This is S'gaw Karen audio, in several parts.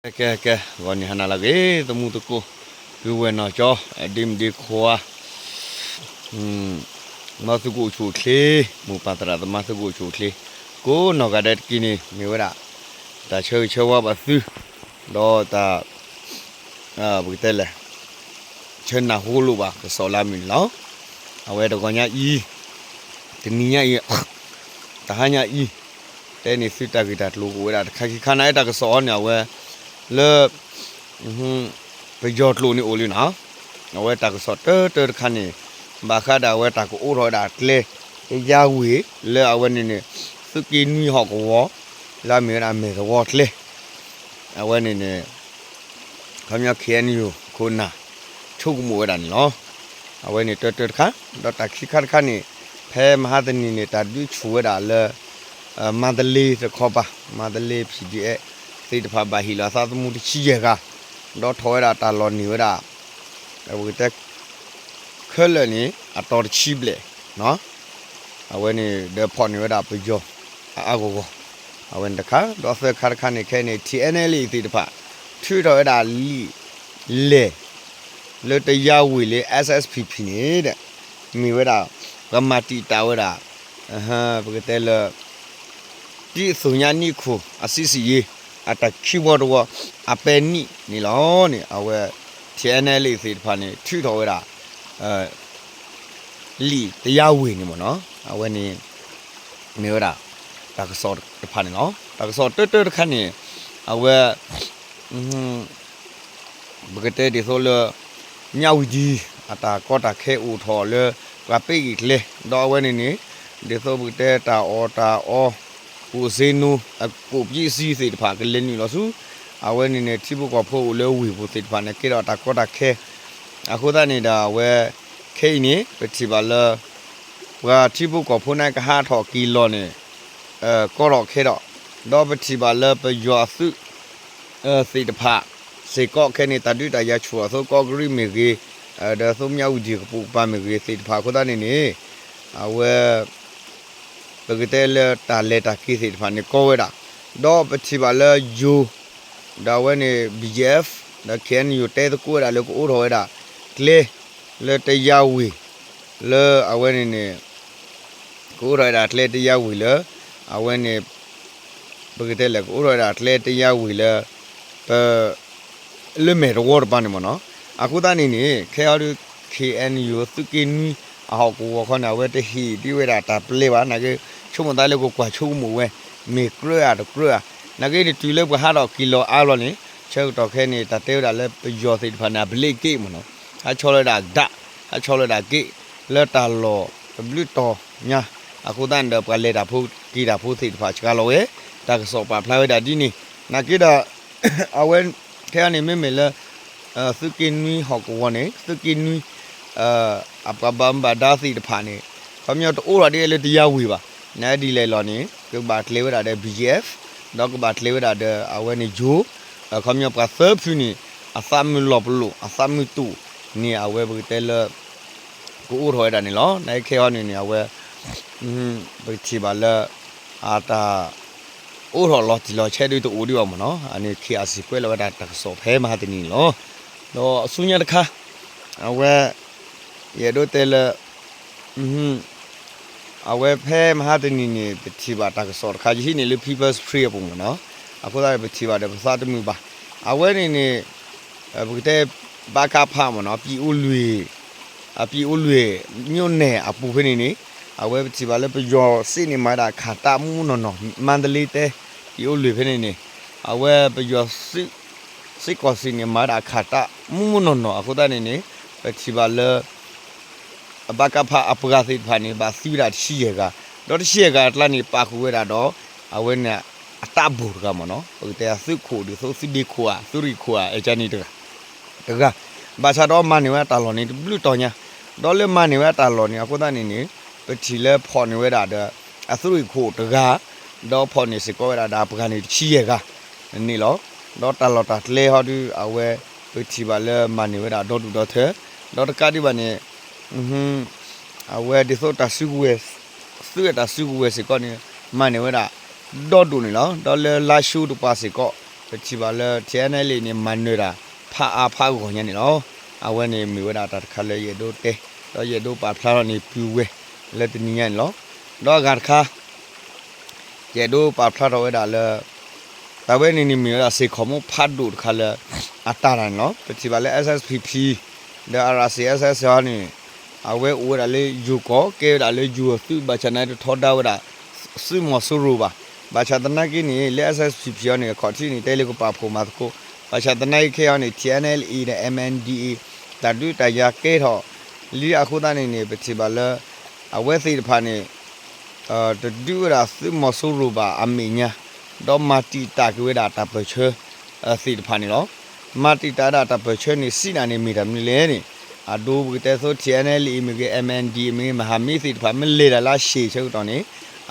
ကဲ ကဲ ကဲ ဂီၤနံၤဟါနၤလၢအဂ့ၤ သမူသကိး ပုၢ်ဝဲၢ်နီၢ်ကၠီ ဒ့မုၣ်ဒ့ခွါ မ်သုကအိၣ်ဆူၣ်အိၣ်ချ့ မိၢ်ပၢ်သရၣ်သမါသုကအိၣ်ဆူၣ်အိၣ်ချ့ ကိးနီၢ်ဂၤဒဲးတက့ၢ်န့ၣ် မ့ၢ်ဝဲဒၣ် တၢ်ဆၢဂ့ၤဆၢဝါဘၣ်သု ဒီးတၢ် ပကတဲလဲၣ် ဆၢနၢ်ဟူလိာ်ဘၣ်ကစီၣ်လၢအမုာ်န့ၣ်လီၤ. အဝဲတဂီၤညါအံၤ တနံၤညါအံၤ တဟါညါအံၤ တဲန့ၢ်သုတၢ်ဂ့ၢ်တၢ်ကျိၤကအိၣ်ဝဲဒၣ်တခါခံခါန့ၣ် တၢ်ကစီၣ်အံၤန့ၣ် အဝဲ လၢ ပယီၤကျိာ်န့ၣ်အိၣ်လံနီၤ, အဝဲတၢ်ကစီၣ်တၢတၢတခါန့ၣ် ဘၣ်ဃးဒီးအဝဲတၢ်ကအိးထီၣ်ဝဲဒၣ်ကျဲ တယါဝ့ၤ လၢအဝဲန့ၣ်န့ၣ် သုးက့နွံဟီၣ်ကဝီၤ လၢအမ့ၢ်ဝဲဒၣ်မဲာ်သဝီကျဲ အဝဲန့ၣ်န့ၣ် ခီပညီ ခ့ၣ်အဲၣ်ယူၣ် ခိၣ်နၢ် ဆိကမိၣ်ဝဲဒၣ်န့ၣ်လီၤ. အဝဲန့ၣ်တၢတၢတခါ ဒီးတၢ်ခံခါတခါန့ၣ် ဖဲမဟါတနံၤန့ၣ် တၢ်ဒုးဆူၣ်ဝဲဒၣ်လၢ မန္တလေးတခီပၤ မန္တလေး P D F သ့ၣ်တဖၣ်ဘၣ်ဟ့ၣ်လီၤအသးသမူတဆံယဲၢ်ဂၤ ဒီးထီၣ်ဝဲဒၣ်တၢ်လီၢ်န့ၢ်ဝဲဒၣ် ပကတဲ ခဲလၢာ်န့ၣ် အတီၤတဆံဘျဲၣ် အဝဲန့ၣ်ဒီးဖီၣ်န့ၢ်ဝဲဒၣ်ပယီၤအါအါဂီၢ်ဂီၢ် အဝဲန့ၣ်တခါ ဒီးသၢခါတခါန့ၣ် ခဲအံၤန့ၣ် T N L A သ့ၣ်တဖၣ် ထုးထီၣ်ဝဲဒၣ်လံာ်လဲၢ် လၢတယါဝ့ၤလၢ S S P P န့ၣ်ဒီး မ့ၢ်ဝဲဒၣ် ပှၤမၤတံာ်တာ်ဝဲဒၣ် ပကတဲလၢ ဒ်သိးညါနံၣ်ခိၣ်အစံးစံးယ့ အတၢ်ခံဘီတဝီ အပဲနံၣ်န့ၣ်လီၤန့ၣ် အဝဲ T N L A သ့ၣ်တဖၣ်န့ၣ် ထုးထီၣ်ဝဲဒၣ် လံာ်တယါဝ့ၤန့ၣ်မ့ၢ်နီၤ အဝဲန့ၣ် မ့ၢ်ဝဲဒၣ် တၢ်ကစီၣ်တဖၣ်န့ၣ်လီၤ. တၢ်ကစီၣ်တၢတၢတခါန့ၣ် အဝဲ ပကတဲဒ်သိးလၢ မြဝတီ အတၢ်ကီတၢ်ခဲအိၣ်ထီၣ်လၢ ပှၤပ့းဂံၢ်ကျဲ ဒီးအဝဲန့ၣ်န့ၣ် ဒ်သိးပကတဲတၢ်အီၣ်တၢ်အီ အိၣ်စ့နိ အကိၣ်ပံးစံသ့ၣ်တဖၣ် ကလဲၤနုာ်လီၤဆူ အဝဲန့ၣ်န့ၣ် ထံဖိကီၢ်ဖိအိၣ်လၢဝ့ၢ်ပူၤသ့ၣ်တဖၣ်န့ၣ် ကဲထီၣ်တၢ်ကီတၢ်ခဲ အဃိသတးန့ၣ်ဒီးအဝဲ ခဲအံၤန့ၣ် ပထံၣ်ဘၣ်လၢ ပှၤထံဖိကီၢ်ဖိနာ်ကဟးထီၣ်က့ၤလီၤန့ၣ် ကီထီၣ်ခဲထီၣ် ဒီးပထံၣ်ဘၣ်လၢပယီၤအသုး သ့ၣ်တဖၣ် စ့ၢ်ကီးခဲအံၤန့ၣ် တၢ်ဒုးတၢ်ယၤဆူၣ်အီၤ သိကီၢ်ကရံၣ်မ့ၢ်ဂ့ၤ ဒီးသိမြဝတီကပိာ်ကပၤမ့ၢ်ဂ့ၤသ့ၣ်တဖၣ်အဃိသတးန့ၣ်န့ၣ် အဝဲ ပကတဲလၢတၢ်လဲၤတၢ်က့ၤသ့ၣ်တဖၣ်န့ၣ်ကီဝဲဒၣ် ဒီးပထံၣ်ဘၣ်လၢယိၤ ဒီးအဝဲန့ၣ် B G F ဒီး K N U တဲသကိးဝဲဒၣ်လၢကအိးထီၣ်ဝဲဒၣ် ကျဲ လၢတယါဝ့ၤ လၢအဝဲန့ၣ်န့ၣ် ကအိးထီၣ်ဝဲဒၣ်ကျဲတယါဝ့ၤလၢ အဝဲန့ၣ် ပကတဲလဲၣ် ကအိးထီၣ်ဝဲဒၣ်ကျဲတယါဝ့ၤလၢ ပ လၢမဲာ်တဝီတပၤန့ၣ်မ့ၢ်နီၤ အဃိသတးန့ၣ်န့ၣ် ခဲအံၤဒီး K N U သုးက့နွံ အဟီၣ်ကဝီၤခီန့ၣ် အဝဲတဟ့ၣ်ဒံးဝဲဒၣ်တၢ်ပျဲဘၣ် နာ်က့ ဆိကမိၣ်သးလၢကကွၢ်ဆိကမိၣ်ဝဲ မ့ၢ်ကြၢးဧါတကြၢးဧါ နာ်က့န့ၣ် တုၤလၢပှၤဟးထီၣ်က့ၤလီၤအါဘျီန့ၣ် ဆၢကတီၢ်ခဲအံၤန့ၣ် တၢ်တဲဝဲဒၣ်လၢပယီၤသ့ၣ်တဖၣ်န့ၣ် အဘျ့က့ၣ်မ့ၢ်နီၤ ဟးဆီလီၤဝဲဒၣ်ဒၣ် ဟးဆီလီၤဝဲဒၣ်က့ၣ် လၢတၢ်လီၢ်တဘျုးတီၤညါ အဃိသတးန့ၣ်ဒီး ပှၤလဲၤတၢ်ဖိက့ၤတၢ်ဖိသ့ၣ်တဖၣ်စှၤလီၤဝဲ တၢ်ကစီၣ်ပာ်ဖျါဝဲဒၣ်ဒ်န့ၣ် နာ်က့ဒီး အဝဲ ခဲအံၤန့ၣ် မ့မ့ၢ်လၢ သုးက့နွံဟီၣ်ကဝီၤန့ၣ် သုးက့နွံ အပှၤဘၣ်မူဘၣ်ဒါသ့ၣ်တဖၣ်န့ၣ် ခီပညီတအိးထီၣ်ဒ်အံၤလၢတယါဝ့ၤဘၣ် နဒ်လဲၣ်လီၤန့ၣ် ကဘၣ်ကျဲၤဝဲဒၣ်ဒီး B G F ဒီးကဘၣ်ကျဲၤဝဲဒၣ်ဒီး အဝဲန့ၣ်ယိၤ ခီပညီပှၤသၢဖုန့ၣ် အသးမုၢ်လီၤပလိာ် အသးမုၢ်တူာ်န့ၣ် အဝဲပကတဲလၢ ကအိးထီၣ်ဝဲဒၣ်န့ၣ်လီၤ. နာ်က့ခဲအံၤန့ၣ်န့ၣ် အဝဲ ပကထံၣ်ဘၣ်လၢ အတၢ် အိးထီၣ်လီၤတံၢ်လီၤဆဲးဒ်တအိၣ်ဒံးဘၣ်မ့ၢ်နီၤ အန့ၣ် K I C ကွဲးလီၤဝဲဒၣ်တၢ်ကစီၣ်ဖဲမဟါတနံၤန့ၣ်လီၤ. ဒီးအဆူညါတခါ အဝဲ ယအဲၣ်ဒိးတဲလၢ အဝဲဖဲမဟါတနံၤန့ၣ် ပထံၣ်ဘၣ်တၢ်ကစီၣ်တခါ ယဟံးန့ၢ်လၢ People's Spring အပူၤမ့ၢ်နီၤ အဃိသတးပထံၣ်ဘၣ်ဒီးပသးတမုာ်ဘၣ် အဝဲန့ၣ်န့ၣ် ပကတဲ ဘၣ်ကဖးမ့ၢ်နီၤ ပံအိလွံၢ် အပံအိလွံၢ် မြို့နယ် အပူၤဖဲန့ၣ်န့ၣ် အဝဲပထံၣ်ဘၣ်လၢပယီၤစ့ၣ်န့ၣ်မၤဒၣ်ခးတၢ်မူမူနီၢ်နီၢ် မန္တလေးတိုင်း ပံအိလွံၢ်ဖဲန့ၣ်န့ၣ် အဝဲပယီၤ စ့ၢ်ကီးစ့ၣ်န့ၣ်မၤဒၣ်ခးတၢ်မူမူနီၢ်နီၢ် အဃိသတးန့ၣ်န့ၣ် ပထံၣ်ဘၣ်လၢ ဘၣ်ကဖးအပှၤသ့ၣ်တဖၣ်န့ၣ် ဘၣ်သံဝဲဒၣ်တဆံယဲၢ်ဂၤ ဒီးတဆံယဲၢ်ဂၤအကျါန့ၣ် ပာ်ဃုာ်ဝဲဒၣ်ဒီး အဝဲန့ၣ် အတၢ်ဘိၣ်တဂၤမ့ၢ်နီၤ ပကတဲအသုးခိၣ်ဒ်သိး သုးဒ့ခိၣ်ဧါ သုးရ့ၣ်ခိၣ်ဧါ အကန့ၣ်တဂၤ တဂၤ ဘၣ်ဆၣ်ဒီးမၤန့ၢ်ဝဲအတၢ်လီၢ်န့ၣ် တဘျုးတီၤညါ ဒီးလၢမၤန့ၢ်ဝဲအတၢ်လီၢ်န့ၣ် အဃိသတးန့ၣ်န့ၣ် ပထံၣ်လၢဖီၣ်န့ၢ်ဝဲဒၣ်ဒီး အသုးရ့ၣ်ခိၣ်တဂၤ ဒီးဖီၣ်န့ၢ်စ့ၢ်ကီးဝဲဒၣ်ဒီးအပှၤန့ၣ်တဆံယဲၢ်ဂၤန့ၣ်လီၤ. ဒီးတၢ်လီၢ်တၢ်ကျဲဟီဒုး အဝဲ ပထံၣ်ဘၣ်လၢမၤန့ၢ်ဝဲဒၣ်ဒီဒူၣ်ဒီထၢ ဒီးတကးဒံးဘၣ်န့ၣ် အဝဲဒ်သိးတၢ်စုကဝဲၤ သုးအတၢ်စုကဝဲၤစ့ၢ်ကီးန့ၣ် မၤန့ၢ်ဝဲဒၣ် ဒီဒူၣ်န့ၣ်လီၤ. ဒီးလၢလါၡိတပၤစ့ၢ်ကီး ပထံၣ်ဘၣ်လၢ ထံၣ်အဲၣ်နဲၣ်လံၣ်န့ၣ် မၤနၢၤတၢ် ဖးအါဖးဂီၢ်ညါန့ၣ်လီၤ. အဝဲန့ၣ်မ့ၢ်ဝဲဒၣ်တၢ်တခါလၢယအဲၣ်ဒိးတဲ ဒီးယအဲၣ်ဒိးပာ်ဖျါထီၣ်န့ၣ် ပုၢ်ဝဲၢ်လၢတနံၤညါန့ၣ်လီၤ. ဒီးအဂၤတခါ ယအဲၣ်ဒိးပာ်ဖျါထီၣ်ဝဲဒၣ်လၢ တၢ်ဝဲန့ၣ်န့ၣ်မ့ၢ်ဝဲဒၣ် စ့ၢ်ကီးမိၢ်ဖးဒိၣ်တခါလၢ အတၢ်တၢ်န့ၣ်လီၤ. ပထံၣ်ဘၣ်လၢ S S P P ဒီး R C S S ဟီန့ၣ် အဝဲအိၣ်ဝဲဒၣ်လၢယိၤကီၢ် ကဲဝဲဒၣ်လၢယိၤအသုး ဘၣ်ဆၣ်နာ်တထီဒါဝဲဒၣ် သုးမီၤစိရိၤဘၣ်. ဘၣ်ဆၣ်သနာ်က့န့ၣ် လၢ S S P P ဟီန့ၣ် အခီၣ်ထံးန့ၣ် တဲလၢကပာ်ဖှိၣ်မၤသကိး, ဘၣ်ဆၣ်သနာ်က့ခဲအံၤန့ၣ် T N L A ဒီး M N D A တၢ်ဒုးတၢ်ယၤကဲထီၣ်လံအဃိသတးန့ၣ်န့ၣ် ပထံၣ်ဘၣ်လၢ အဝဲသ့ၣ်တဖၣ်န့ၣ် တဒုးဝဲဒၣ်သုးမီၤစိရိၤဘၣ်အမဲာ်ညါ, ဒီးမၤတံာ်တာ်က့ၤဝဲဒၣ်တၢ်ပၢၢ်ဆၢသ့ၣ်တဖၣ်န့ၣ်လီၤ. မၤတံာ်တာ်ဒၣ်တၢ်ပၢၢ်ဆၢန့ၣ် စံးနၤန့ၣ် မ့ၢ်တၢ်မနုၤလဲၣ်န့ၣ်, အဒိပကတဲသိး T N L A မ့ၢ်ဂ့ၤ, M N D A မ့ၢ်ဂ့ၤ, မဟာမိတ်သ့ၣ်တဖၣ် မ့ၢ်လဲၤတၢ်လၢအရှံာ်ဆၢကတီၢ်န့ၣ်,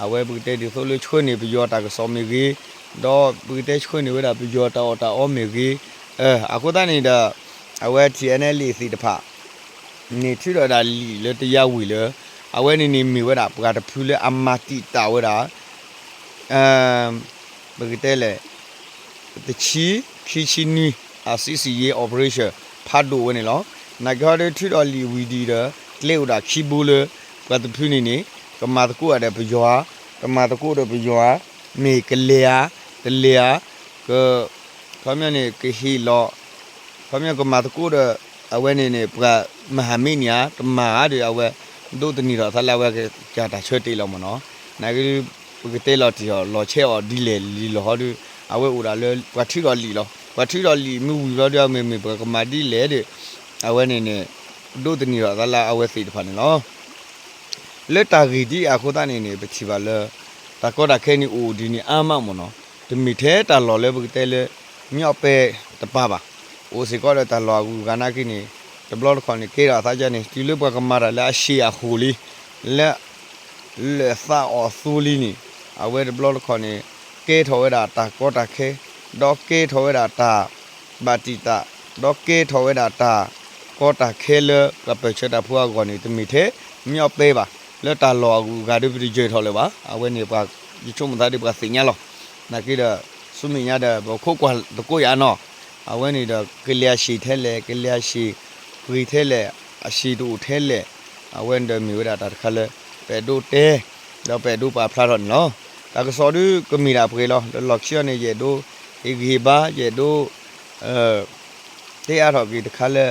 အဝဲပကတဲဒ်သိးလၢဆှၢန့ၢ်ပယီၤတၢ်ကစီၣ်မ့ၢ်ဂ့ၤ, ဒီးပကတဲဆှၢန့ၢ်ဝဲဒၣ်ပယီၤတၢ်အီၣ်တၢ်အီမ့ၢ်ဂ့ၤ, အဃိသတးန့ၣ်ဒီး အဝဲ T N L A သ့ၣ်တဖၣ် န့ၣ်ထုးထီၣ်ဒၣ်လံာ်လၢတယါဝံၤလၢ အဝဲန့ၣ်န့ၣ်မ့ၢ်ဝဲဒၣ်ပှၤတဖုလၢအမၤတံာ်တာ်ဝဲဒၣ် ပကတဲလဲၣ် တဆံ ခံဆံနွံ အ စစ်ဆင်ရေး operation ဖးဒိၣ်ဝဲန့ၣ်လီၤ. နာ်က့ဟီဒီးထုးထီၣ်လံာ်ဝံၤဒံးဒီး ကျဲအိၣ်ဒၣ်ခံဘိလၢ ပှၤတဖုန့ၣ်န့ၣ် ကမၤသကိးဒီးပယီၤဧါ, တမၤသကိးဒီးပယီၤဧါ, မ့ၢ်ကလဲၤဧါ, တလဲၤဧါ, က ခီပညီန့ၣ် ကဟ့ၣ်လီၤ ခီပညီကမၤသကိးဒီး အဝဲန့ၣ်န့ၣ် ပှၤမဟာမိတ်န့ၣ်ဧါ, တမၤဧါဒီး အဝဲ ဒိးသန့ၤထီၣ်သးလၢအဝဲကစၢ်တၢ်ဆၢတဲာ်လီၤမ့ၢ်နီၤ. နာ်က့ ပကတဲလီၤတံၢ်အီၤ လီၤဆဲးအီၤဒ်လဲၣ်လံလီၤဟီဒီး အဝဲအိၣ်ဒၣ်လၢ ပှၤထုးထီၣ်လံာ်လီၤ. ပှၤထုးထီၣ်လံာ်မ့ၢ်ဝံၤဘျီဒီး မ့မ့ၢ်ပှၤကမၤဒ်လဲၣ်ဒီး အဝဲန့ၣ်န့ၣ် ဒိးသန့ၤထီၣ်သးလၢအဝဲသ့ၣ်တဖၣ်န့ၣ်လီၤ. လၢတၢ်ဂ့ၢ်ဒ်အံၤအဃိသတးန့ၣ်န့ၣ် ပထံၣ်ဘၣ်လၢ တၢ်ကီတၢ်ခဲန့ၣ်အိၣ်ဒ်န့ၣ်အါမးမ့ၢ်နီၤ. တမ့ၢ်ထဲတၢ်လီၢ်လၢပကတဲလၢ မ့အီၣ်ပဲတပၤဘၣ်. အိၣ်စ့ၢ်ကီးဒီးတၢ်လီၢ်အဂုၤအဂၤနာ်က့န့ၣ် တဘျီတခီၣ်န့ၣ် ကဲထီၣ်အသးဒ်န့ၣ် တုၤလၢပှၤကမၤတၢ်လၢအရှံာ်အဃိၣ်လံ လၢ လၢအသးအီၣ်အသိလံန့ၣ် အဝဲတဘျီတခီၣ်န့ၣ် ကဲထီၣ်ဝဲဒၣ်တၢ်ကီတၢ်ခဲ ဒီးကဲထီၣ်ဝဲဒၣ်တၢ် ဘၣ်တံာ်တာ် ဒီးကဲထီၣ်ဝဲဒၣ်တၢ်ကီတၢ်ခဲလၢပှၤပၢၢ်ဆၢတၢ်ဖိအဂီၢ်န့ၣ် တမ့ၢ်ထဲ မ့အီၣ်ပဲဘၣ်. လၢတၢ်လီၢ်အဂုၤအဂၤဒီးပတယၢၤထီၣ်လၢၤဘၣ်. အဝဲန့ၣ်ပှၤ ယဆိကမိၣ်သးဒီးပှၤသ့ၣ်ညါလီၤ. နာ်က့ဒီး ဆူမဲာ်ညါဒီး ပခိးကွၢ်သကိးယၤနီၤ. အဝဲန့ၣ်ဒီး ကလဲၤအရှံာ်ထဲလဲၣ် ကလဲၤအရှံာ်ပှ့ၤထဲလဲၣ် အရှံာ်တအိၣ်ထဲလဲၣ် အဝဲန့ၣ်ဒီးမ့ၢ်ဝဲဒၣ်တၢ်တခါလၢ ပအဲၣ်ဒိးတဲ ဒီးပအဲၣ်ဒိးပာ်ဖျါထီၣ်န့ၣ်လီၤ. တၢ်ကစီၣ်ဒုကမ့ၢ်ဒၣ်ပှဲၤလီၤ. ဒီးလီၢ်ခံအံၤန့ၣ် ယအဲၣ်ဒိး ဟ့ၣ်ဂံၢ်ဟ့ၣ်ဘါ ယအဲၣ်ဒိး တဲအါထီၣ်က့ၤတခါလၢ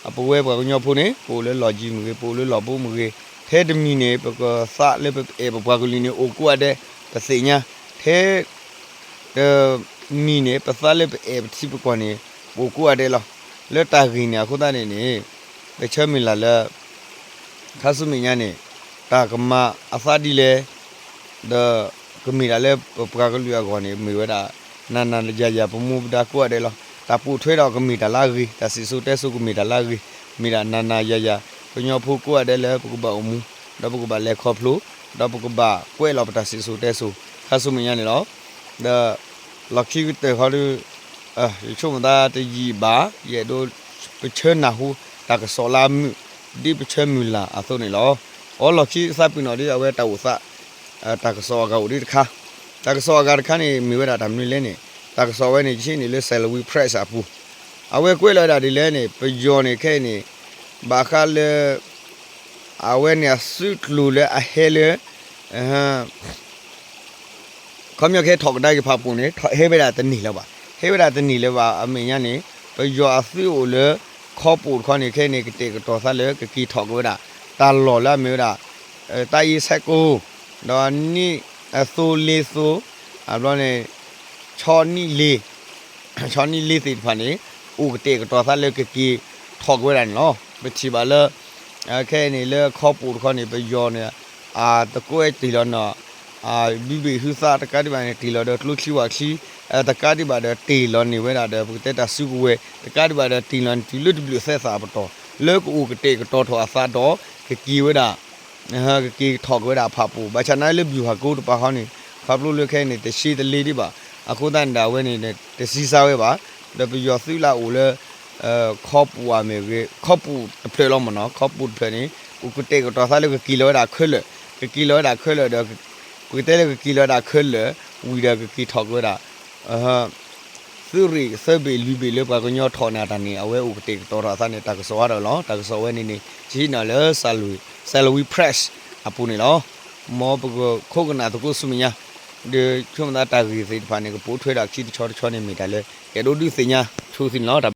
အပဝဲပှၤကညီဖိန့ၣ် ပအိၣ်လၢလီၢ်ကံမ့ၢ်ဂ့ၤ ပအိၣ်လၢလီၢ်ဘူးမ့ၢ်ဂ့ၤ ထဲတမံၤန့ၣ် ပကသးလၢပအဲၣ်ပပှၤကလုာ်န့ၣ် အိၣ်ကိးဂၤဒဲး ပသ့ၣ်ညါ ထဲ တမံၤန့ၣ် ပသးလၢပအဲၣ်ပထံပကီၢ်န့ၣ် ပအိၣ်ကိးဂၤဒဲးလီၤ. လၢတၢ်ဂ့ၢ်န့ၣ်အဃိသတးန့ၣ်န့ၣ် ပဆၢမုၢ်လၢ်လၢ ခါဆူမဲာ်ညါန့ၣ် တၢ်ကမၤအသးဒ်လဲၣ် ဒီးကမ့ၢ်ဒၣ်လၢပပှၤကလုာ်အဂီၢ်န့ၣ် မ့ၢ်ဝဲဒၣ် နၤနၤယၤယၤ ပမူပဒါကိးဂၤဒဲးလီၤ. တၢ်ပိာ်ထွဲဒီးကမ့ၢ်တၢ်လၢအဂ့ၤ, တၢ်စံၣ်စိၤတဲစိၤကမ့ၢ်တၢ်လၢအဂ့ၤ, မ့ၢ်ဒၣ်နၤနၤယၤယၤ ကညီဖိကိးဂၤဒဲးလၢပကဘၣ်အိၣ်မူ, ဒီးပကဘၣ်လဲၤခီဖျိ, ဒီးပကဘၣ်ကွဲးလီၤပတၢ်စံၣ်စိၤတဲစိၤ ခါဆူမဲာ်ညါန့ၣ်လီၤ. ဒီး လီၢ်ခံကတၢၢ်ခီဒီး ယဆိကမိၣ်သးတယံာ်ဘၣ်, ယအဲၣ်ဒိး ပဆၢနၢ်ဟူ တၢ်ကစီၣ်လၢအမုာ် ဒ်ပဆၢမုၢ်လၢ်အသိးန့ၣ်လီၤ. အီ လီၢ်ခံသးပ့ၤနီၣ်ဒ်အဝဲတၢ်အိၣ်သး တၢ်ကစီၣ်အဂၤအိၣ်ဒ်တခါ, တၢ်ကစီၣ်အဂၤတခါန့ၣ် မ့ၢ်ဝဲဒၣ်တၢ်မနုၤလဲၣ်န့ၣ် တၢ်ကစီၣ်ဝဲန့ၣ် ယဟံးန့ၢ်လၢ Salween Press အပူၤ, အဝဲကွဲးလီၤဝဲဒၣ်ဒ်လဲၣ်န့ၣ် ပယီၤန့ၣ်ခဲအံၤန့ၣ် ဘၣ်ဃးလၢ အဝဲန့ၣ်အသုးကျိၤလၢအဟဲလၢ ခီပညီခဲထီၣ်ကဒါက့ၤဖၣ်ပူၣ်န့ၣ် ဟဲဝဲဒၣ်တန့ၢ်လၢၤဘၣ်, ဟဲဝဲဒၣ်တန့ၢ်လၢၤဘၣ်အမဲာ်ညါန့ၣ် ပယီၤအသုးအိၣ်လၢ ခီပူၣ်တခီန့ၣ် ခဲအံၤန့ၣ် ကတဲာ်ကတီၤသးလၢကက့ၤထီၣ်က့ၤဝဲဒၣ် တၢ်လီၢ်လၢအမ့ၢ်ဝဲဒၣ် တၢ်အံၤဆဲးကိ ဒီးနံၣ်အသိလ့သိ အဘျီန့ၣ် ဆီနံၣ်လ့ ဆီနံၣ်လ့သ့ၣ်တဖၣ်န့ၣ် အိၣ်ကတဲာ်ကတီၤသးလၢကက့ၤထီၣ်က့ၤဝဲဒၣ်န့ၣ်လီၤ. ပထံၣ်ဘၣ်လၢ ခဲအံၤန့ၣ်လၢခီပူၣ်တခီန့ၣ် ပယီၤန့ၣ် အသကိးတ့ၢ်လီၤနီၤ ဘုဘ့ၣ်ဟုသးတကးဒံးဘၣ်န့ၣ် တ့ၢ်လီၤဒီးကျိချံဝၣ်ချံ တကးဒံးဘၣ်ဒီးတ့ၢ်လီၤန့ၢ်ဝဲဒၣ်ဒီး ပကတဲတၢ်စုကဝဲၤ တကးဒံးဘၣ်ဒီးတ့ၢ်လီၤန့ၢ်တုၤလၢတဘျုးသဲသးပတီၢ် လၢကအိၣ်ကတဲာ်ကတီၤထီၣ်အသးဒီး ကက့ၤဝဲဒၣ် ကက့ၤထီၣ်က့ၤဝဲဒၣ်ဖၣ်ပူၣ် ဘၣ်ဆၣ်နာ်လၢ ဗျူဟာကုန်း တပၤဃီန့ၣ် ခီဖျိလၢခဲအံၤန့ၣ် တရှဲတလ့ဒံးဘၣ် အဃိသတးန့ၣ်ဒီး အဝဲန့ၣ် တဆံးစၢ်ဝဲဘၣ် ဒီးပယီၤသုးလၢအအိၣ်လၢ ခီပူၣ်အမ့ၢ်ဂ့ၤ ခီပူၣ်တဖျၢၣ်လီၤမ့ၢ်နီၤ ခီပူၣ်တဖျၢၣ်န့ၣ် အိၣ်ကတဲာ်ကတီၤသးလၢကက့ၤလီၤဝဲဒၣ်ခဲလၢာ် ကက့ၤလီၤဝဲဒၣ်ခဲလၢာ်ဒီး ပကတဲလၢကက့ၤလီၤဝဲဒၣ်ခဲလၢာ် ဝံၤဒီးကက့ၤထီၣ်က့ၤဝဲဒၣ် သုးရ့ၣ်သၢဘ့ၣ်လွံၢ်ဘ့ၣ်လၢပှၤကညီထီၣ်န့ၢ်အတၢ်န့ၣ် အဝဲအိၣ်ကတဲာ်ကတီၤထီၣ်အသးန့ၣ် တၢ်ကစီၣ်အါထီၣ်လီၤ. တၢ်ကစီၣ်ဝဲန့ၣ်န့ၣ် ကဟံးန့ၢ်လၢ Salween Press အပူၤန့ၣ်လီၤ. မ်ပကခိးကနၣ်သကိးဆူမဲာ်ညါ ဒီးဆိကမိၣ်သးတၢ်ဂ့ၢ်သ့ၣ်တဖၣ်န့ၣ် ကပိာ်ထွဲဒၣ်ခံတဆီတဆီန့ၣ် မ့ၢ်တၢ်လၢ အဲၣ်ဒိးဒုးသ့ၣ်ညါဆိသုန့ၣ်လီၤ.